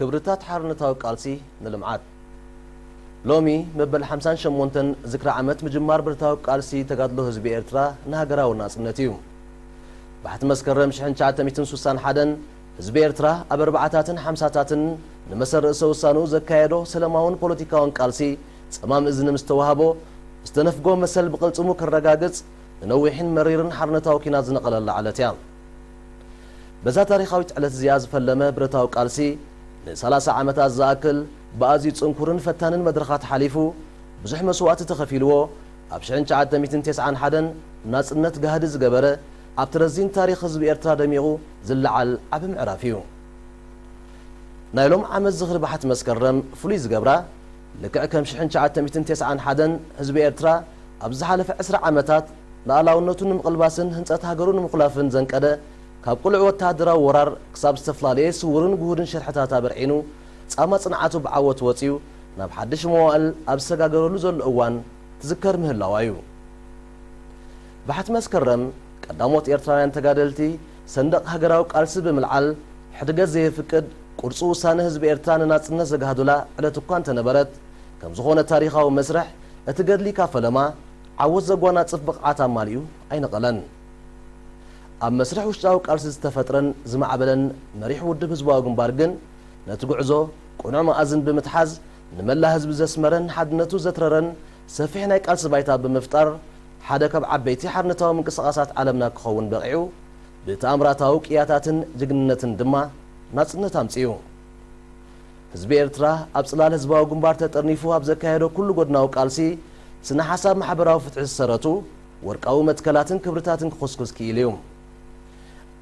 ክብርታት ሓርነታዊ ቃልሲ ንልምዓት። ሎሚ መበል ሓምሳን ሸሞንተን ዝክሪ ዓመት ምጅማር ብረታዊ ቃልሲ ተጋድሎ ህዝቢ ኤርትራ ንሃገራዊ ናጽነት እዩ። ባሕቲ መስከረም ሽሕን ትሽዓተ ሚእትን ሱሳን ሓደን ህዝቢ ኤርትራ ኣብ ኣርባዓታትን ሓምሳታትን ንመሰል ርእሰ ውሳንኡ ዘካየዶ ሰላማውን ፖለቲካውን ቃልሲ ጸማም እዝኒ ምስ ተዋህቦ፣ ዝተነፍጎ መሰል ብቕልጽሙ ክረጋግጽ ንነዊሕን መሪርን ሓርነታዊ ኲናት ዝነቐለላ ዕለት እያ። በዛ ታሪኻዊት ዕለት እዚኣ ዝፈለመ ብረታዊ ቃልሲ ንሰላሳ ዓመታት ዝኣክል ብኣዝዩ ጽንኩርን ፈታንን መድረኻት ሓሊፉ፣ ብዙሕ መስዋእቲ ተኸፊልዎ፣ ኣብ ሽሕን ትሽዓተ ሚእትን ተስዓን ሓደን ናጽነት ጋህዲ ዝገበረ፣ ኣብቲ ረዚን ታሪኽ ህዝቢ ኤርትራ ደሚቑ ዝለዓል ዓቢ ምዕራፍ እዩ። ናይ ሎም ዓመት ዝኽሪ ባሕቲ መስከረም ፍሉይ ዝገብራ፣ ልክዕ ከም ሽሕን ትሽዓተ ሚእትን ተስዓን ሓደን ህዝቢ ኤርትራ ኣብ ዝሓለፈ ዕስራ ዓመታት ሉኣላውነቱ ንምቕልባስን ህንጸት ሃገሩ ንምኹላፍን ዘንቀደ፣ ካብ ቅሉዕ ወተሃደራዊ ወራር ክሳብ ዝተፈላለየ ስዉርን ግሁድን ሽርሕታት ኣበርዒኑ፣ ጻማ ጽንዓቱ ብዓወት ወጺኡ ናብ ሓድሽ መዋእል ኣብ ዝሰጋገረሉ ዘሎ እዋን ትዝከር ምህላዋ እዩ። ባሕቲ መስከረም፣ ቀዳሞት ኤርትራውያን ተጋደልቲ ሰንደቕ ሃገራዊ ቃልሲ ብምልዓል፣ ሕድገት ዘየፍቅድ ቁርጺ ውሳነ ህዝቢ ኤርትራ ንናጽነት ዘጋህዱላ ዕለት እኳ እንተነበረት፣ ከም ዝኾነ ታሪኻዊ መስርሕ እቲ ገድሊ ካብ ፈለማ ዓወት ዘጓናጽፍ ብቕዓት ኣማሊኡ ኣይነቐለን። ኣብ መስርሕ ውሽጣዊ ቃልሲ ዝተፈጥረን ዝማዕበለን መሪሕ ውድብ ህዝባዊ ግንባር ግን፣ ነቲ ጉዕዞ ቅኑዕ መኣዝን ብምትሓዝ፣ ንመላእ ህዝቢ ዘስመረን ሓድነቱ ዘትረረን ሰፊሕ ናይ ቃልሲ ባይታ ብምፍጣር፣ ሓደ ካብ ዓበይቲ ሓርነታዊ ምንቅስቓሳት ዓለምና ክኸውን በቒዑ፣ ብተኣምራታዊ ቅያታትን ጅግንነትን ድማ ናጽነት ኣምጺኡ። ህዝቢ ኤርትራ ኣብ ጽላል ህዝባዊ ግንባር ተጠርኒፉ ኣብ ዘካየዶ ኩሉ ጎድናዊ ቃልሲ፣ ስነ ሓሳብ ማሕበራዊ ፍትሒ ዝሰረቱ ወርቃዊ መትከላትን ክብርታትን ክኹስኩስ ክኢሉ እዩ።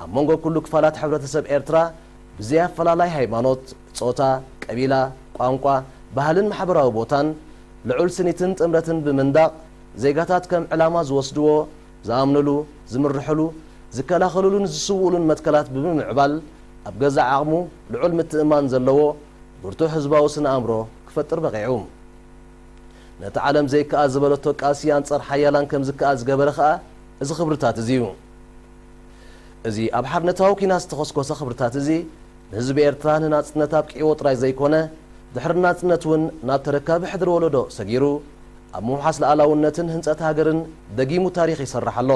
ኣብ መንጎ ኩሉ ክፋላት ሕብረተሰብ ኤርትራ፣ ብዘይ ኣፈላላይ ሃይማኖት፣ ጾታ፣ ቀቢላ፣ ቋንቋ፣ ባህልን ማሕበራዊ ቦታን፣ ልዑል ስኒትን ጥምረትን ብምንዳቕ፣ ዜጋታት ከም ዕላማ ዝወስድዎ፣ ዝኣምንሉ፣ ዝምርሕሉ፣ ዝከላኸልሉን ዝስውኡሉን መትከላት ብምምዕባል፣ ኣብ ገዛእ ዓቕሙ ልዑል ምትእምማን ዘለዎ ብርቱዕ ህዝባዊ ስነ ኣእምሮ ክፈጥር በቒዑ። ነቲ ዓለም ዘይከኣል ዝበለቶ ቃልሲ ኣንጻር ሓያላን ከም ዝከኣል ዝገበረ ከኣ እዚ ክብርታት እዚ እዩ። እዚ ኣብ ሓርነታዊ ኲናት ዝተኾስኮሰ ክብርታት እዚ፣ ንህዝቢ ኤርትራ ንናጽነት ኣብቂዕዎ ጥራይ ዘይኮነ፣ ድሕሪ ናጽነት እውን ናብ ተረካቢ ሕድሪ ወለዶ ሰጊሩ፣ ኣብ ምውሓስ ሉኣላውነትን ህንጸት ሃገርን ደጊሙ ታሪኽ ይሰርሕ ኣሎ።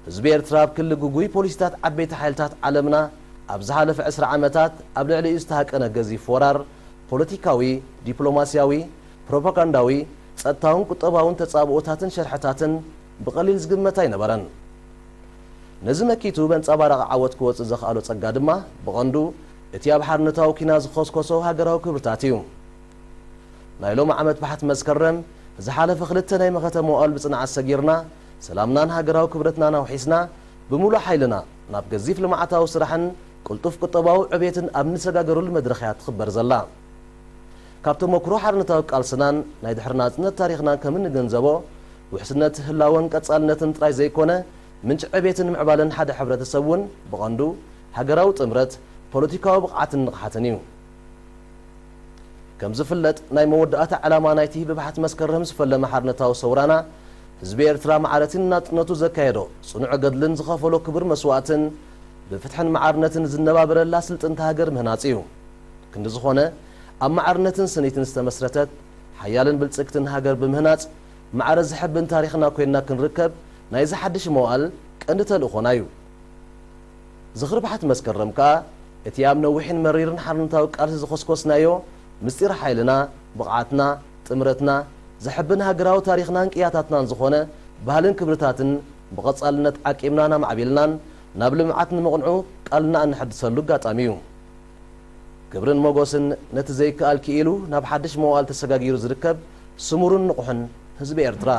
ህዝቢ ኤርትራ ኣብ ክሊ ግጉይ ፖሊሲታት ዓበይቲ ሓይልታት ዓለምና ኣብ ዝሓለፈ ዕስራ ዓመታት ኣብ ልዕሊኡ ዝተሃቀነ ገዚፍ ወራር፣ ፖለቲካዊ፣ ዲፕሎማስያዊ፣ ፕሮፓጋንዳዊ፣ ጸጥታውን ቁጠባውን ተጻብኦታትን ሸርሕታትን ብቐሊል ዝግመት ኣይነበረን። ነዚ መኪቱ በንጸባራቒ ዓወት ክወጽእ ዘኽኣሎ ጸጋ ድማ ብቐንዱ እቲ ኣብ ሓርነታዊ ኲናት ዝኾስኮሶ ሃገራዊ ክብርታት እዩ። ናይ ሎሚ ዓመት ባሕቲ መስከረም፣ ዝሓለፈ ክልተ ናይ መኸተ መዋእል ብጽንዓት ሰጊርና፣ ሰላምናን ሃገራዊ ክብረትናን ኣውሒስና፣ ብምሉእ ሓይልና ናብ ገዚፍ ልምዓታዊ ስራሕን ቅልጡፍ ቁጠባዊ ዕብየትን ኣብ እንሰጋገረሉ መድረኽ እያ ትኽበር ዘላ። ካብ ተመክሮ ሓርነታዊ ቃልስናን ናይ ድሕሪ ናጽነት ታሪኽናን ከም እንግንዘቦ፣ ውሕስነት ህላወን ቀጻልነትን ጥራይ ዘይኮነ፣ ምንጪ ዕብየትን ምዕባለን ሓደ ሕብረተሰብ እውን ብቐንዱ ሃገራዊ ጥምረት፣ ፖለቲካዊ ብቕዓትን ንቕሓትን እዩ። ከም ዝፍለጥ፣ ናይ መወዳእታ ዕላማ ናይቲ ብባሕቲ መስከረም ዝፈለመ ሓርነታዊ ሰውራና፣ ህዝቢ ኤርትራ ማዕረቲ ንናጽነቱ ዘካየዶ ጽኑዕ ገድልን ዝኸፈሎ ክቡር መስዋእትን፣ ብፍትሕን ማዕርነትን ዝነባበረላ ስልጥንቲ ሃገር ምህናጽ እዩ። ክንዲ ዝኾነ፣ ኣብ ማዕርነትን ስኒትን ዝተመስረተት ሓያልን ብልጽግትን ሃገር ብምህናጽ፣ ማዕረ ዝሕብን ታሪኽና ኮይንና ክንርከብ ናይዚ ሓድሽ መዋእል ቀንዲ ተልእኾና እዩ። ዝኽሪ ባሕቲ መስከረም ከኣ፣ እቲ ኣብ ነዊሕን መሪርን ሓርነታዊ ቃልሲ ዝኾስኮስናዮ፣ ምስጢር ሓይልና፣ ብቕዓትና፣ ጥምረትና፣ ዘሕብን ሃገራዊ ታሪኽናን ቅያታትናን ዝኾነ ባህልን ክብርታትን ብቐጻልነት ዓቂብናን ኣማዕቢልናን ናብ ልምዓት ንምቕንዑ ቃልና እነሐድሰሉ ኣጋጣሚ እዩ። ክብርን ሞጎስን ነቲ ዘይከኣል ክኢሉ ናብ ሓድሽ መዋእል ተሰጋጊሩ ዝርከብ ስሙርን ንቑሕን ህዝቢ ኤርትራ።